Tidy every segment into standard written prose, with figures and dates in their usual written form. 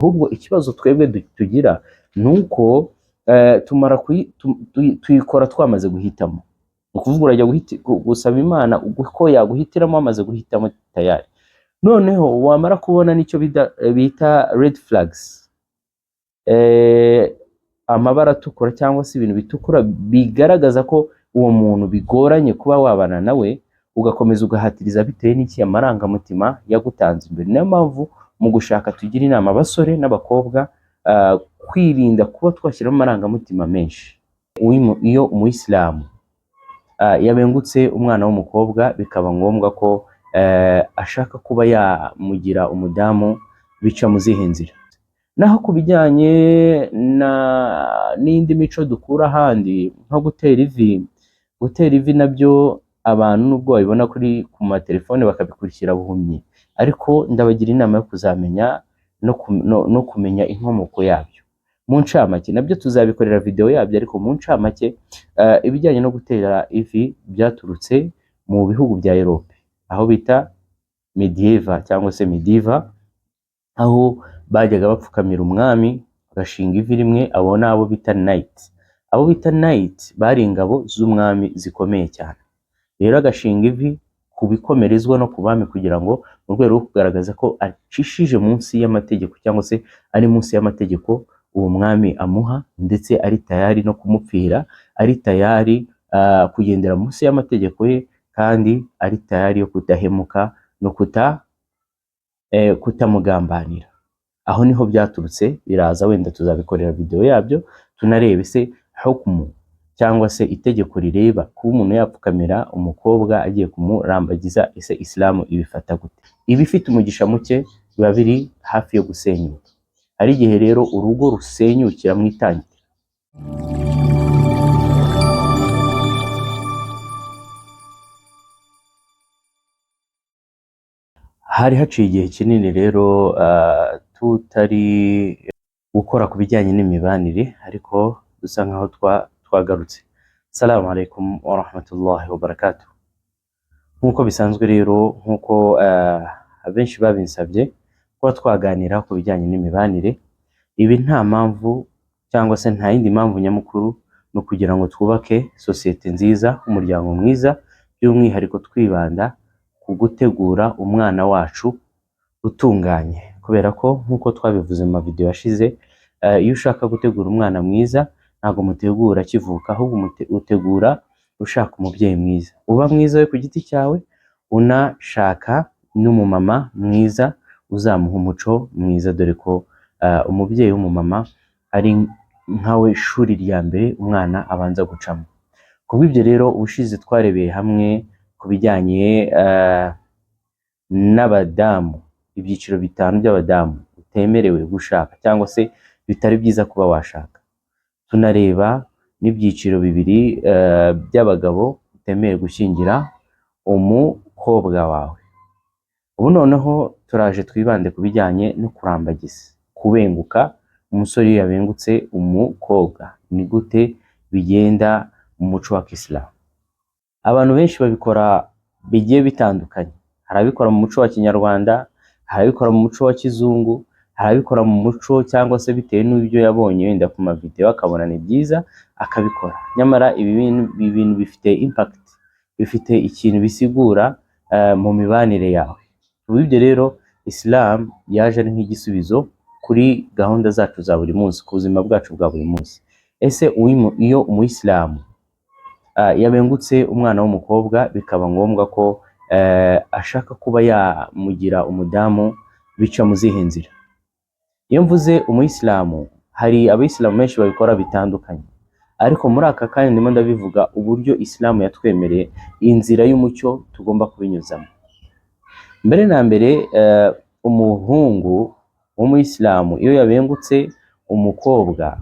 Ahubwo ikibazo twebwe tugira ni uko tumara tuyikora twamaze guhitamo. Ni ukuvuga urajya gusaba Imana uko yaguhitiramo wamaze guhitamo tayari. Noneho wamara kubona n'icyo bita red flags, amabara atukura cyangwa se ibintu bitukura bigaragaza ko uwo muntu bigoranye kuba wabana nawe, ugakomeza ugahatiriza bitewe n'iki? Amarangamutima yagutanze imbere. Niyo mpamvu mu gushaka tugira inama abasore n'abakobwa kwirinda kuba twashyiramo amarangamutima menshi. Iyo umuyisilamu yabengutse umwana w'umukobwa bikaba ngombwa ko ashaka kuba yamugira umudamu, bica mu zihe nzira? Naho ku bijyanye n'indi mico dukura ahandi nko gutera ivi, gutera ivi nabyo abantu nubwo babibona kuri ku matelefone bakabikurikira buhumyi, ariko ndabagira inama yo kuzamenya no kumenya inkomoko yabyo. Mu ncamake nabyo tuzabikorera video yabyo, ariko mu ncamake ibijyanye no gutera ivi byaturutse mu bihugu bya Europe, aho bita medieval cyangwa se medieval, aho bajyaga bapfukamira umwami bagashinga ivi rimwe. Abo ni abo bita knight. Abo bita knight bari ingabo z'umwami zikomeye cyane. Rero agashinga ivi ku bikomerezwa no ku bami kugira ngo mu rwego rwo kugaragaza ko acishije munsi y'amategeko cyangwa se ari munsi y'amategeko uwo mwami amuha, ndetse ari tayari no kumupfira, ari tayari kugendera munsi y'amategeko ye, kandi ari tayari yo kudahemuka no kutamugambanira. Aho niho byaturutse biraza, wenda tuzabikorera video yabyo, tunarebe se hukumu cyangwa se itegeko rireba kuba umuntu yapfukamira umukobwa agiye kumurambagiza, ese Isilamu ibifata gute? Ibifite umugisha muke biba biri hafi yo gusenyuka. Hari igihe rero urugo rusenyukira mu itangiriro. Hari haciye igihe kinini rero tutari gukora ku bijyanye n'imibanire, ariko dusa nkaho twagarutse. Salamu alaikum wa rahmatullahi wa barakatuh. Nk'uko bisanzwe rero, nk'uko abenshi babinsabye kuba twaganira ku bijyanye n'imibanire, ibi nta mpamvu cyangwa se nta yindi mpamvu nyamukuru, ni ukugira ngo twubake sosiyete nziza, umuryango mwiza, by'umwihariko twibanda ku gutegura umwana wacu utunganye. Kubera ko nk'uko twabivuze mu mavideo yashize, iyo ushaka gutegura umwana mwiza ntabwo mutegura akivuka, ahubwo utegura ushaka umubyeyi mwiza, uba mwiza we ku giti cyawe, unashaka n'umumama mwiza uzamuha umuco mwiza, dore ko umubyeyi w'umumama ari nkawe shuri rya mbere umwana abanza gucamo. Kubw'ibyo rero ubushize twarebeye hamwe ku bijyanye n'abadamu, ibyiciro 5 by'abadamu utemerewe gushaka cyangwa se bitari byiza kuba washaka. Tunareba n'ibyiciro 2 by'abagabo utemerewe gushyingira umukobwa wawe. Ubu noneho turaje twibande ku bijyanye no kurambagiza, kubenguka. Umusore iyo yabengutse umukobwa ni gute bigenda mu muco wa Kisilamu? Abantu benshi babikora bigiye bitandukanye. Hari ababikora mu muco wa Kinyarwanda, hari ababikora mu muco wa Kizungu, hari ababikora mu muco cyangwa se bitewe n'ibyo yabonye wenda ku mavideo akabona ni byiza akabikora. Nyamara ibi bintu bifite impact, bifite ikintu bisigura mu mibanire yawe. Kubw'ibyo rero Islam yaje ari nk'igisubizo kuri gahunda zacu za buri munsi, ku buzima bwacu bwa buri munsi. Ese iyo umuyisilamu yabengutse umwana w'umukobwa bikaba ngombwa ko ashaka kuba yamugira umudamu, bica mu zihe nzira? Iyo mvuze umuyisilamu, hari abayisilamu benshi babikora bitandukanye, ariko muri aka kanya ndimo ndabivuga uburyo Isilamu yatwemereye inzira y'umucyo tugomba kubinyuzamo. Mbere na mbere umuhungu w'umuyisilamu iyo yabengutse umukobwa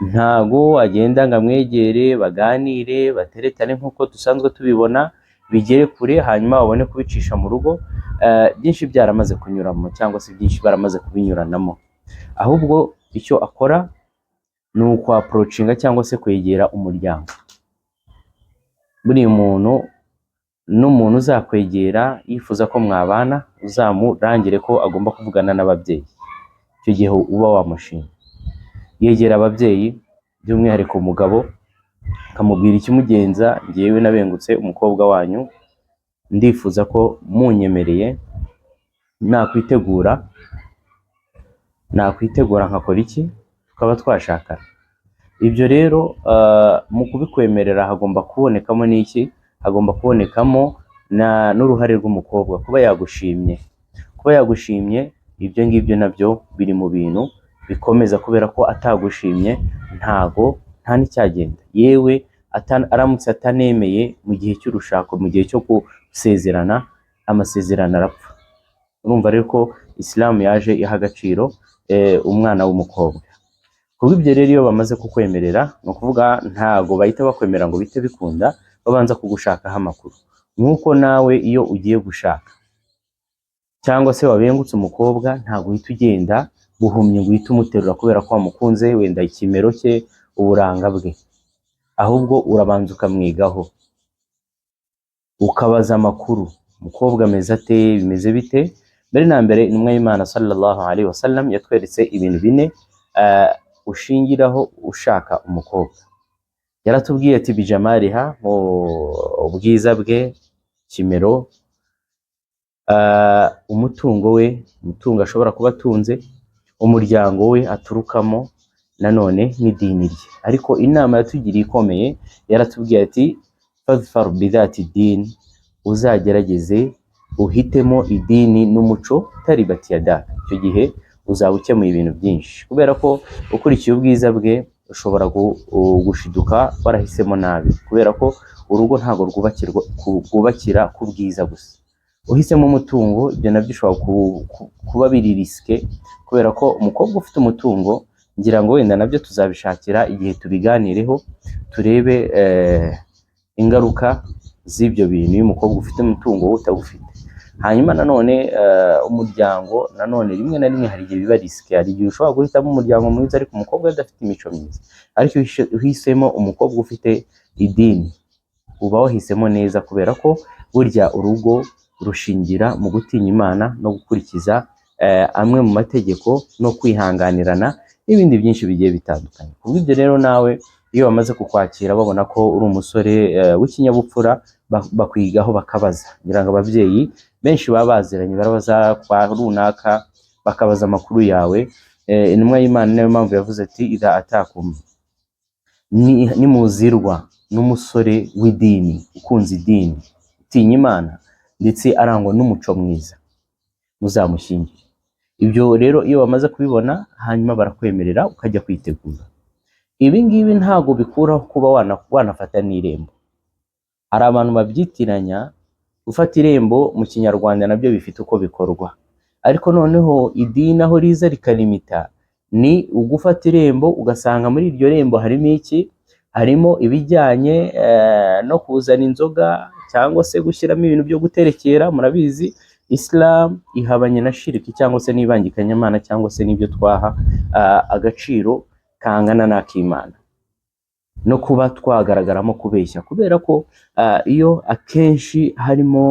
ntago agenda ngo amwegere baganire bateretane nk'uko dusanzwe tubibona, bigere kure hanyuma babone kubicisha mu rugo, byinshi byaramaze kunyuramo cyangwa se byinshi baramaze kubinyuranamo. Ahubwo icyo akora ni ukwapproachinga cyangwa se kwegera umuryango. Buriya umuntu N'umuntu uzakwegera yifuza ko mwabana, uzamurangire ko agomba kuvugana n'ababyeyi. Icyo gihe uba wamushimye. Yegera ababyeyi, by'umwihariko umugabo, akamubwira ikimugenza: "Ngewe nabengutse umukobwa wanyu, ndifuza ko munyemereye nakwitegura nkakora iki, tukaba twashakana." Ibyo rero mu kubikwemerera hagomba kubonekamo n'iki? Hagomba kubonekamo n'uruhare rw'umukobwa, kuba yagushimye. Kuba yagushimye, ibyo ngibyo nabyo biri mu bintu bikomeza, kubera ko atagushimye ntago nta n'icyagenda. Yewe aramutse atanemeye mu gihe cy'urushako, mu gihe cyo gusezerana, amasezerano arapfa. Urumva rero ko Isilamu yaje iha agaciro umwana w'umukobwa. Kubw'ibyo rero, iyo bamaze kukwemerera, ni ukuvuga ntago bahita bakwemera ngo bite bikunda, babanza kugushakaho amakuru, nk'uko nawe iyo ugiye gushaka cyangwa se wabengutse umukobwa, ntabwo uhita ugenda buhumyi ngo uhite umuterura kubera ko wamukunze, wenda ikimero cye, uburanga bwe. Ahubwo urabanza ukamwigaho, ukabaza amakuru: umukobwa ameze ate, bimeze bite? Mbere na mbere, intumwa y'Imana sallallahu alaihi wasallam yatweretse ibintu bine ushingiraho ushaka umukobwa. Yaratubwiye ati: "Bijamariha", mu bwiza bwe, kimero, umutungo we, umutungo ashobora kuba atunze, umuryango we aturukamo, nanone n'idini rye. Ariko inama yatugiriye ikomeye, yaratubwiye ati: "Fadhfar bidhati din", uzagerageze uhitemo idini n'umuco, taribati yadaka. Icyo gihe uzaba ukemuye ibintu byinshi, kubera ko ukurikiye ubwiza bwe ushobora gushiduka warahisemo nabi, kubera ko urugo ntabwo rwubakira ku bwiza gusa. Uhisemo umutungo, ibyo nabyo ushobora kuba biri risqué, kubera ko umukobwa ufite umutungo, ngira ngo wenda nabyo tuzabishakira igihe tubiganireho, turebe ingaruka z'ibyo bintu iyo umukobwa ufite umutungo wowe utawufite. Hanyuma nanone umuryango, nanone rimwe na rimwe hari igihe biba risqué. Hari igihe ushobora guhitamo umuryango mwiza ariko umukobwa adafite imico myiza. Ariko iyo uhisemo umukobwa ufite idini, uba wahisemo neza, kubera ko burya urugo rushingira mu gutinya Imana no gukurikiza amwe mu mategeko no kwihanganirana n'ibindi byinshi bigiye bitandukanye. Kubw'ibyo rero, nawe iyo bamaze kukwakira, babona ko uri umusore w'ikinyabupfura, bakwigaho, bakabaza. Ngira ngo ababyeyi benshi baba baziranye, barabaza kwa runaka, bakabaza amakuru yawe. Intumwa y'Imana niyo mpamvu yavuze ati: "Idha atakum", nimuzirwa n'umusore w'idini, ukunze idini, utinya Imana, ndetse arangwa n'umuco mwiza, muzamushyingire. Ibyo rero iyo bamaze kubibona, hanyuma barakwemerera ukajya kwitegura. Ibi ngibi ntabwo bikuraho kuba wanafata n'irembo. Hari abantu babyitiranya. Gufata irembo mu Kinyarwanda nabyo bifite uko bikorwa, ariko noneho idini aho riza rikarimita ni ugufata irembo, ugasanga muri iryo rembo harimo iki? Harimo ibijyanye no kuzana inzoga cyangwa se gushyiramo ibintu byo guterekera. Murabizi, Islam ihabanye na shiriki cyangwa se n'ibangikanyamana cyangwa se n'ibyo twaha agaciro kangana n'ak'Imana, no kuba twagaragaramo kubeshya, kubera ko iyo akenshi harimo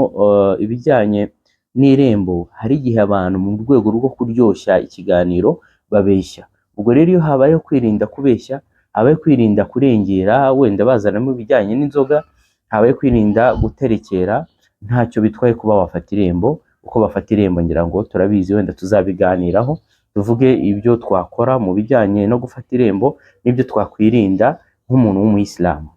ibijyanye n'irembo, hari igihe abantu mu rwego rwo kuryoshya ikiganiro babeshya. Ubwo rero iyo habayeho kwirinda kubeshya, habayeho kwirinda kurengera, wenda bazanamo ibijyanye n'inzoga, habayeho kwirinda guterekera, ntacyo bitwaye kuba wafata irembo. Uko bafata irembo ngira ngo turabizi, wenda tuzabiganiraho, tuvuge ibyo twakora mu bijyanye no gufata irembo n'ibyo twakwirinda nk'umuntu w'umuyisilamu.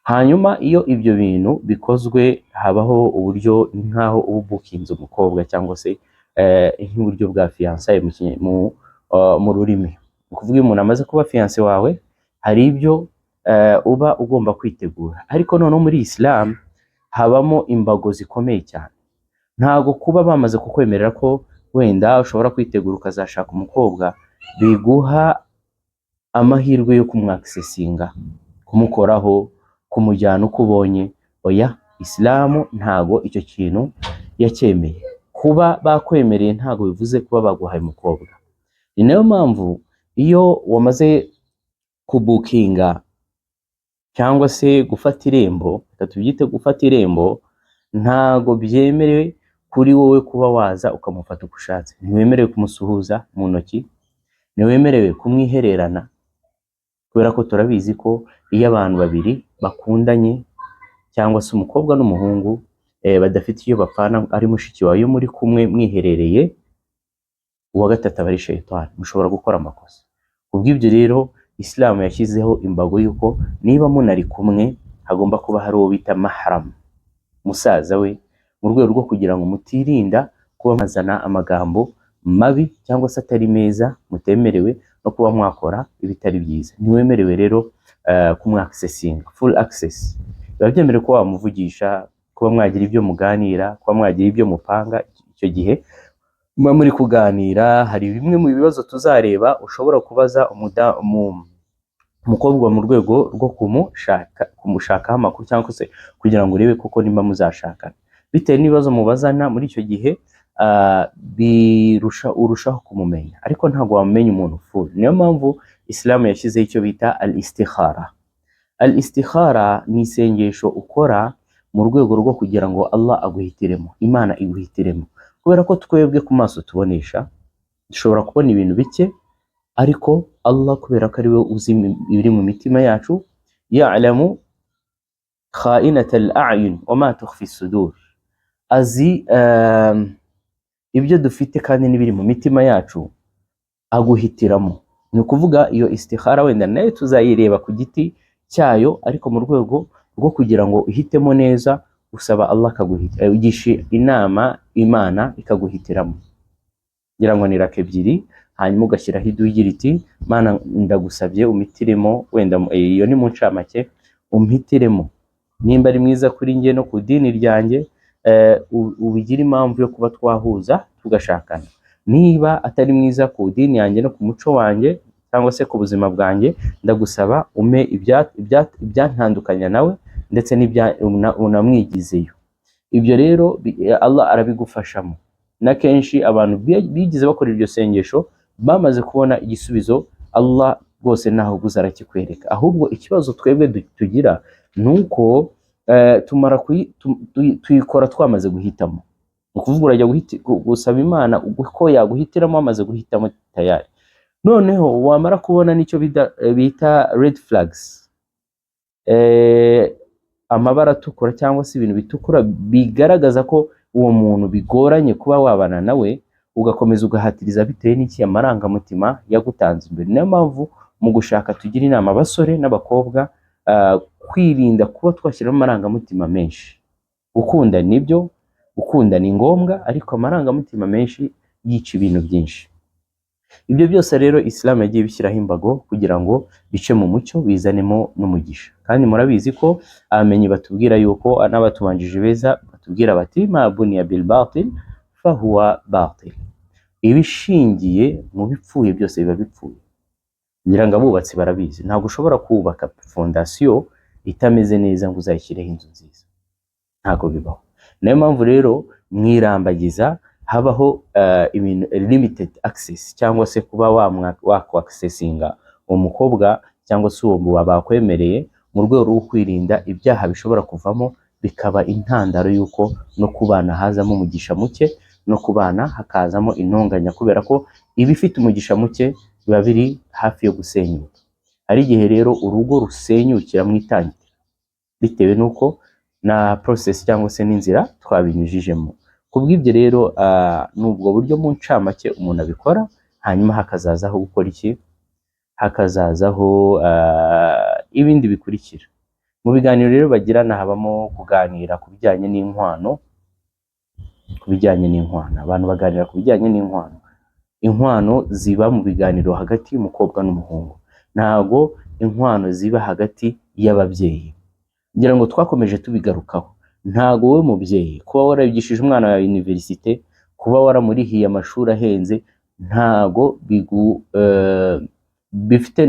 Hanyuma iyo ibyo bintu bikozwe, habaho uburyo nk'aho uba ubukinze umukobwa, cyangwa se nk'uburyo bwa fiançailles mu rurimi. Ni ukuvuga iyo umuntu amaze kuba fiancé wawe, hari ibyo uba ugomba kwitegura. Ariko noneho muri Islam habamo imbago zikomeye cyane. Ntago kuba bamaze kukwemerera ko wenda ushobora kwitegura ukazashaka umukobwa biguha amahirwe yo kumwakisesinga, kumukoraho, kumujyana uko ubonye. Oya, Isilamu ntago icyo kintu yacyemeye. Kuba bakwemereye ntago bivuze kuba baguhaye umukobwa. Ni nayo mpamvu iyo wamaze kubukinga Cyangwa se gufata irembo, reka tubyite gufata irembo, ntago byemerewe kuri wowe kuba waza ukamufata uko ushatse. Ntiwemerewe kumusuhuza mu ntoki, ntiwemerewe kumwihererana, kubera ko turabizi ko iyo abantu babiri bakundanye cyangwa se umukobwa n'umuhungu badafite iyo bapfana, ari mushiki wawe, iyo muri kumwe mwiherereye, uwa gatatu aba ari shayitani, mushobora gukora amakosa. Kubw'ibyo rero Isilamu yashyizeho imbago y'uko niba munari kumwe hagomba kuba hari uwo bita mahram, musaza we, mu rwego rwo kugira ngo mutirinda kuba mwazana amagambo mabi cyangwa se atari meza mutemerewe, no kuba mwakora ibitari byiza. Ntiwemerewe rero kumwaccessinga full access. Biba byemerewe kuba wamuvugisha, kuba mwagira ibyo muganira, kuba mwagira ibyo mupanga. Icyo gihe muba muri kuganira, hari bimwe mu bibazo tuzareba ushobora kubaza umukobwa mu rwego rwo kumushakaho amakuru, cyangwa se kugira ngo urebe koko nimba muzashakana. Bitewe n'ibibazo mubazana muri icyo gihe, birusha urushaho kumumenya, ariko ntabwo wamenya umuntu full. Niyo mpamvu Isilamu yashyizeho icyo bita al istikhara. Al istikhara ni isengesho ukora mu rwego rwo kugira ngo Allah aguhitiremo, Imana iguhitiremo, kubera ko twebwe ku maso tubonesha dushobora kubona ibintu bike, ariko Allah, kubera ko ari we uzi ibiri mu mitima yacu, ya'lamu kha'inata al-a'yun wa ma tukhfi sudur, azi ibyo dufite kandi n'ibiri mu mitima yacu, aguhitiramo. Ni ukuvuga iyo istikhara wenda nayo tuzayireba ku giti cyayo, ariko mu rwego rwo kugira ngo uhitemo neza, usaba Allah akaguhitira, ugisha inama Imana ikaguhitiramo. Ngira ngo ni raka ebyiri, hanyuma ugashyiraho iduwa igira iti: "Mana, ndagusabye umpitiremo." Wenda iyo ni mu ncamake, umpitiremo nimba ari mwiza kuri njye no ku dini ryanjye, ubigire impamvu yo kuba twahuza tugashakana. Niba atari mwiza ku dini yanjye no ku muco wanjye cyangwa se ku buzima bwanjye, ndagusaba umpe ibyantandukanya nawe ndetse n'ibya unamwigizeyo. Ibyo rero Allah arabigufashamo. Na kenshi abantu bigize bakora iryo sengesho bamaze kubona igisubizo, Allah rwose ntaho guza arakikwereka. Ahubwo ikibazo twebwe tugira ni uko tumara tuyikora twamaze guhitamo. Ni ukuvuga urajya gusaba Imana uko yaguhitiramo wamaze guhitamo tayari. Noneho wamara kubona n'icyo bita red flags, amabara atukura cyangwa se ibintu bitukura bigaragaza ko uwo muntu bigoranye kuba wabana nawe, ugakomeza ugahatiriza bitewe n'iki? Amarangamutima yagutanze imbere. Niyo mpamvu mu gushaka tugira inama abasore n'abakobwa kwirinda kuba twashyiramo amarangamutima menshi. Gukunda nibyo, gukunda ni ngombwa, ariko amarangamutima menshi yica ibintu byinshi. Ibyo byose rero Islam yagiye ibishyiraho imbago kugira ngo bice mu mucyo, bizanemo n'umugisha. Kandi murabizi ko abamenyi batubwira yuko n'abatubanjije beza batubwira bati: "Ma buniya bil batil fahuwa batil", ibishingiye mu bipfuye byose biba bipfuye. Ngira ngo abubatsi barabizi, ntabwo ushobora kubaka fondasiyo itameze neza ngo uzayishyireho inzu nziza, ntabwo bibaho. Niyo mpamvu rero mwirambagiza habaho ibintu limited access, cyangwa se kuba wakwaccessinga uwo mukobwa cyangwa se uwo bakwemereye, mu rwego rwo kwirinda ibyaha bishobora kuvamo bikaba intandaro y'uko no kubana hazamo umugisha muke, no kubana hakazamo intonganya, kubera ko ibifite umugisha muke biba biri hafi yo gusenyuka. Hari igihe rero urugo rusenyukira mu itangiriro bitewe n'uko na process cyangwa se n'inzira twabinyujijemo. Kubw'ibyo rero ni ubwo buryo mu ncamake umuntu abikora, hanyuma hakazazaho gukora iki? Hakazazaho ibindi bikurikira. Mu biganiro rero bagirana habamo kuganira ku bijyanye n'inkwano. Ku bijyanye n'inkwano, abantu baganira ku bijyanye n'inkwano. Inkwano ziba mu biganiro hagati y'umukobwa n'umuhungu, ntago inkwano ziba hagati y'ababyeyi. Ngira ngo twakomeje tubigarukaho. Ntago wowe mubyeyi, kuba warabigishije umwana wawe université, kuba waramurihiye amashuri ahenze, ntago bigu bifite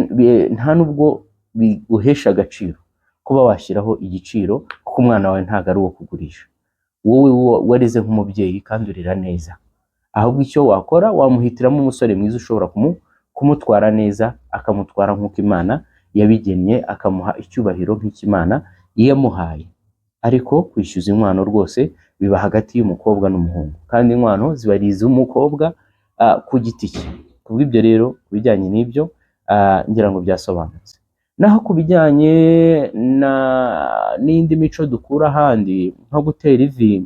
nta nubwo biguhesha agaciro kuba washyiraho igiciro, kuko umwana wawe ntago ari uwo kugurisha. Wowe wareze nk'umubyeyi kandi urera neza. Ahubwo icyo wakora, wamuhitiramo umusore mwiza ushobora kumutwara neza, akamutwara nk'uko Imana yabigennye, akamuha icyubahiro nk'ikimana yamuhaye. Ariko kwishyuza inkwano rwose biba hagati y'umukobwa n'umuhungu, kandi inkwano ziba ari iz'umukobwa ku giti cye. Kubw'ibyo rero, ku bijyanye n'ibyo ngira ngo byasobanutse. Naho ku bijyanye n'indi mico dukura ahandi nko gutera ivi,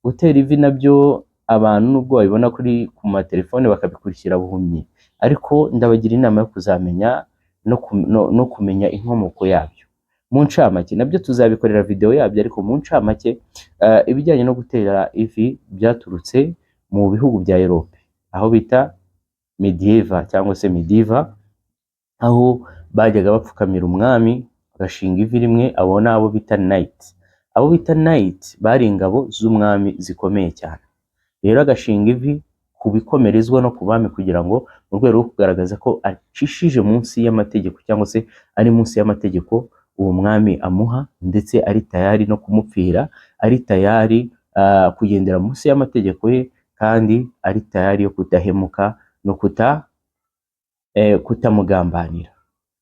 gutera ivi nabyo abantu nubwo babibona kuri ku matelefone bakabikurikira buhumyi, ariko ndabagira inama yo kuzamenya no kumenya inkomoko yabyo. Mu ncamake nabyo tuzabikorera video yabyo, ariko mu ncamake ibijyanye no gutera ivi byaturutse mu bihugu bya Europe, aho bita medieval cyangwa se medieval, aho bajyaga bapfukamira umwami bagashinga ivi rimwe. Abo ni abo bita knight. Abo bita knight bari ingabo z'umwami zikomeye cyane. Rero agashinga ivi ku bikomerezwa no ku bami, kugira ngo mu rwego rwo kugaragaza ko acishije munsi y'amategeko cyangwa se ari munsi y'amategeko uwo mwami amuha, ndetse ari tayari no kumupfira, ari tayari kugendera munsi y'amategeko ye, kandi ari tayari yo kudahemuka no kutamugambanira.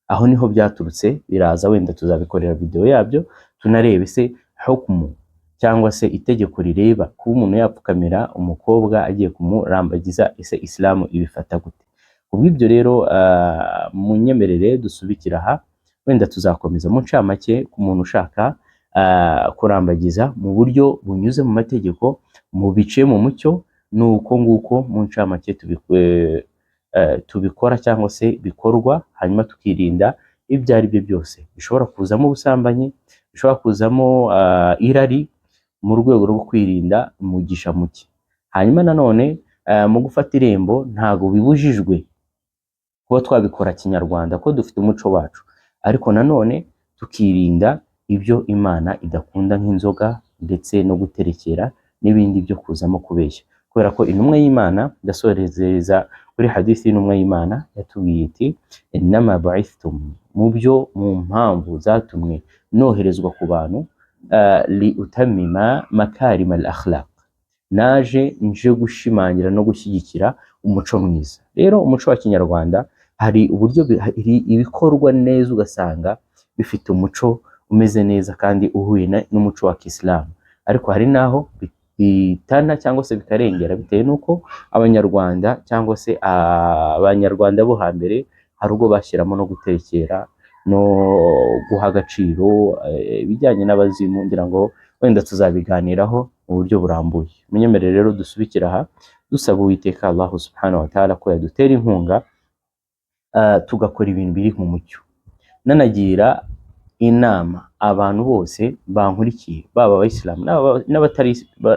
Aho niho byaturutse biraza, wenda tuzabikorera video yabyo, tunarebe se hukumu cyangwa se itegeko rireba kuba umuntu yapfukamira umukobwa agiye kumurambagiza, ese Isilamu ibifata gute? Kubw'ibyo rero munyemerere dusubikira aha, wenda tuzakomeza. Mu ncamake, ku muntu ushaka kurambagiza mu buryo bunyuze mu mategeko, mu biciye mu mucyo, ni uko nguko mu ncamake tubikora cyangwa se bikorwa, hanyuma tukirinda ibyo ari byo byose bishobora kuzamo ubusambanyi, bishobora kuzamo irari, mu rwego rwo kwirinda umugisha muke. Hanyuma nanone mu gufata irembo ntabwo bibujijwe kuba twabikora kinyarwanda, ko dufite umuco wacu, ariko nanone tukirinda ibyo Imana idakunda nk'inzoga ndetse no guterekera n'ibindi byo kuzamo kubeshya, kubera ko intumwa y'Imana, ndasorezeza kuri hadisi y'intumwa y'Imana yatubwiye iti: "Innama bu'ithtum", mu byo mu mpamvu zatumwe noherezwa ku bantu, li utammima makarima al akhlaq, naje nje gushimangira no gushyigikira umuco mwiza. Rero umuco wa kinyarwanda hari uburyo hari ibikorwa neza ugasanga bifite umuco umeze neza kandi uhuye n'umuco wa kisilamu, ariko hari n'aho bitana cyangwa se bikarengera, bitewe n'uko abanyarwanda cyangwa se abanyarwanda bo hambere hari ubwo bashyiramo no guterekera no guha agaciro ibijyanye n'abazimu. Ngira ngo wenda tuzabiganiraho mu buryo burambuye. Munyemerere rero dusubikira aha, dusaba Uwiteka Allahu subhanahu wa ta'ala ko yadutera inkunga tugakora ibintu biri mu mucyo. Nanagira inama abantu bose bankurikiye, baba abayisilamu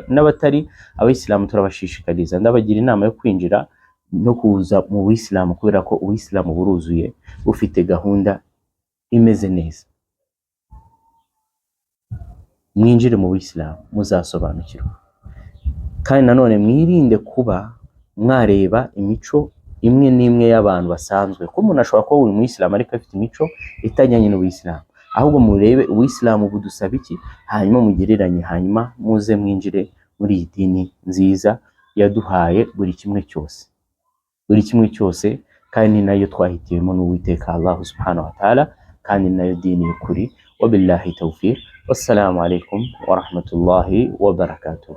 n'abatari abayisilamu, turabashishikariza, ndabagira inama yo kwinjira no kuza mu buyisilamu, kubera ko ubuyisilamu buruzuye, bufite gahunda imeze neza. Mwinjire mu buyisilamu muzasobanukirwa. Kandi nanone mwirinde kuba mwareba imico imwe n'imwe y'abantu basanzwe, ko umuntu ashobora kuba uri umuyisilamu ariko afite imico itajyanye n'ubuyisilamu. Ahubwo murebe ubuyisilamu budusaba iki, hanyuma mugereranye, hanyuma muze mwinjire muri iyi dini nziza yaduhaye buri kimwe cyose, buri kimwe cyose, kandi ni nayo twahitiyemo n'Uwiteka Allahu subhanahu wa ta'ala, kandi ni nayo dini y'ukuri. Wabillahi tawfiq, wassalamu alaikum wa rahmatullahi wa barakatuh.